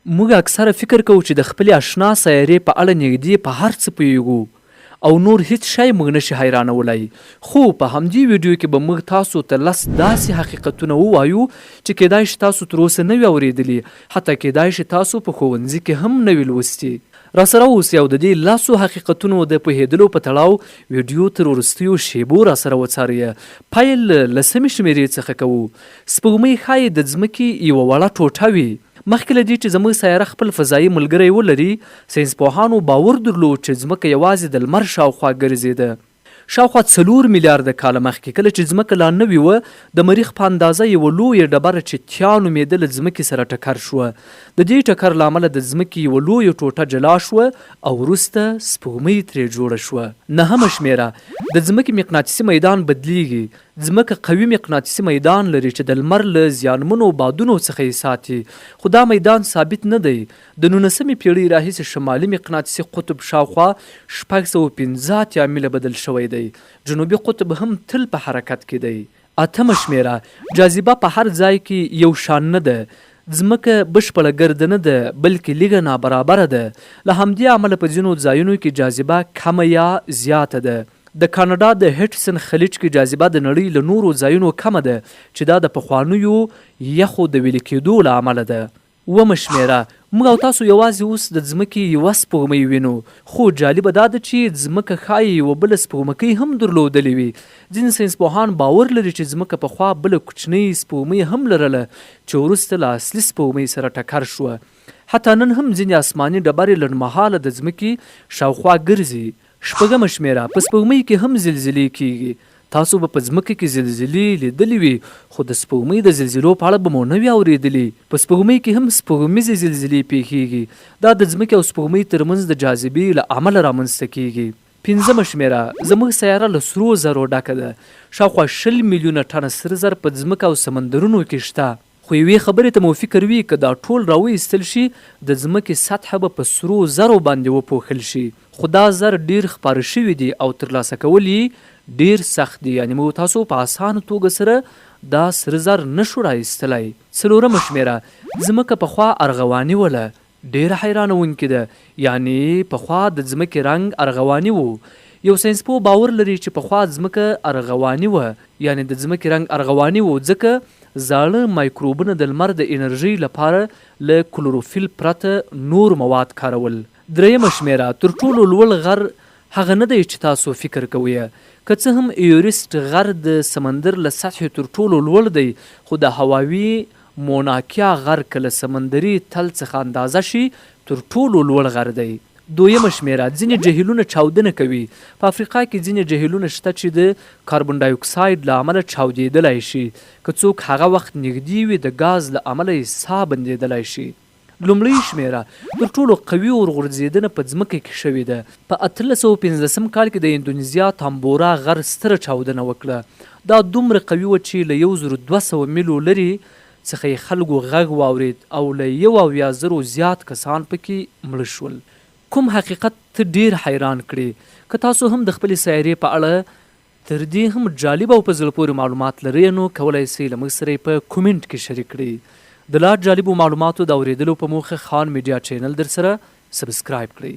موږ اکثره فکر کوو چې د خپلې اشنا سیارې په اړه نږدې په هر څه پوهیږو او نور هیڅ شی موږ نه شي حیرانولای، خو په همدې ویډیو کې به موږ تاسو ته لس داسې حقیقتونه ووایو چې کیدای شي تاسو تر اوسه نه وي اوریدلي، حتی کیدای شي تاسو په ښوونځي کې هم نه وي لوستي. راسره اوسئ او د دې لسو حقیقتونو د پوهیدلو په تړاو ویډیو تر وروستیو شیبو راسره وڅارئ. پیل له لسمې شمیرې څخه کوو. سپوږمۍ ښايي د ځمکې یوه وړه ټوټه وي. مخکې له دې چې زموږ سیاره خپل فضايي ملګری ولري، ساینسپوهانو باور درلود چې ځمکه یوازې د لمر شاوخوا ګرځېده. شاوخوا څلور میلیارده کاله مخکې، کله چې ځمکه لا نوې وه، د مریخ په اندازه یوه لویه ډبره چې تیا نومېده له ځمکې سره ټکر شوه. د دې ټکر له امله د ځمکې یوه لویه ټوټه جلا شوه او وروسته سپوږمۍ ترې جوړه شوه. نهمه شمېره، د ځمکې مقناطیسي میدان بدلېږي. ځمکه قوي مقناطیسي میدان لري چې د لمر له زیانمنو بادونو څخه یې ساتي، خو دا میدان ثابت نه دی. د نولسمې پېړۍ راهیسې شمالي مقناطیسي قطب شاوخوا 685 میله بدل شوی دی. جنوبي قطب هم تل په حرکت کې دی. اتمه شمېره، جاذبه په هر ځای کې یو شان نه ده. ځمکه بشپړه ګرده نه ده، بلکې لږه نابرابره ده. له همدې امله په ځینو ځایونو کې جاذبه کمه یا زیاته ده. د کاناډا د هډسن خلیج کې جاذبه د نړۍ له نورو ځایونو کمه ده چې دا د پخوانیو یخو د ویلي کېدو له امله ده. اوومه شمېره، موږ او تاسو یوازې اوس د ځمکې یوه سپوږمۍ وینو، خو جالبه دا ده چې ځمکه ښايي یوه بله سپوږمکۍ هم درلودلې وي. ځینې ساینسپوهان باور لري چې ځمکه پخوا بله کوچنۍ سپوږمۍ هم لرله چې وروسته له اصلي سپوږمۍ سره ټکر شوه. حتی نن هم ځینې اسماني ډبرې لنډمهاله د ځمکې شاوخوا ګرځي. شپږمه شمېره، په سپوږمۍ کې هم زلزلې کېږي. تاسو به په ځمکه کې زلزلې لیدلې وي، خو د سپوږمۍ د زلزلو په اړه به مو نه وي اورېدلي. په سپوږمۍ کې هم سپوږمیزې زلزلې پېښېږي. دا د ځمکې او سپوږمۍ تر منځ د جاذبې له امله رامنځته کېږي. پنځمه شمېره، زموږ سیاره له سرو زرو ډکه ده. شاوخوا 20 میلیونه ټنه سره زر په ځمکه او سمندرونو کې شته. خو یوې خبرې ته مو فکر وي، که دا ټول راوایستل شي، د ځمکې سطحه به په سرو زرو باندې وپوښل شي، خو دا زر ډېر خپاره شوي دي او ترلاسه کول یې ډېر سخت دي، یعنې موږ تاسو په اسانه توګه سره دا سره زر نه شو راایستلای. څلورمه شمېره، ځمکه پخوا ارغواني وله، ډېره حیرانوونکې ده، یعنې پخوا د ځمکې رنګ ارغواني و. یو ساینسپوه باور لري چې پخوا ځمکه ارغواني وه، یعنې د ځمکې رنګ ارغواني و، ځکه زاړه مایکروبونه د لمر د انرژۍ لپاره له کلوروفیل پرته نور مواد کارول. درېیمه شمېره، تر ټولو لوړ غر هغه نه دی چې تاسو فکر کوئ. که څه هم ایورسټ غر د سمندر له سطحې تر ټولو لوړ دی، خو د هواوي موناکیا غر که له سمندري تل څخه اندازه شي، تر ټولو لوړ غر دی. دویمه شمېره، ځینې جهیلونه چاودنه کوي. په افریقا کې ځینې جهیلونه شته چې د کاربن ډای اکساید له امله چاودېدلای شي. که څوک هغه وخت نږدې وي، د ګاز له امله یې ساه بندېدلای شي. لومړۍ شمېره، تر ټولو قوي اورغورځېدنه په ځمکه کې شوې ده. په 1815 کال کې د اندونیزیا تامبورا غر ستره چاودنه وکړه. دا دومره قوي وه چې له 1200 میلو لرې څخه یې خلکو غږ واورېد او له 71 زرو زیات کسان په کې مړه شول. کوم حقیقت ته ډېر حیران کړې؟ که تاسو هم د خپلې سیارې په اړه تر دې هم جالب او په زړه پورې معلومات لرئ نو کولای شئ له موږ سره یې په کومنټ کې شریک کړئ. د لا جالبو معلوماتو د اورېدلو په موخه خان میډیا چینل درسره سبسکرایب کړئ.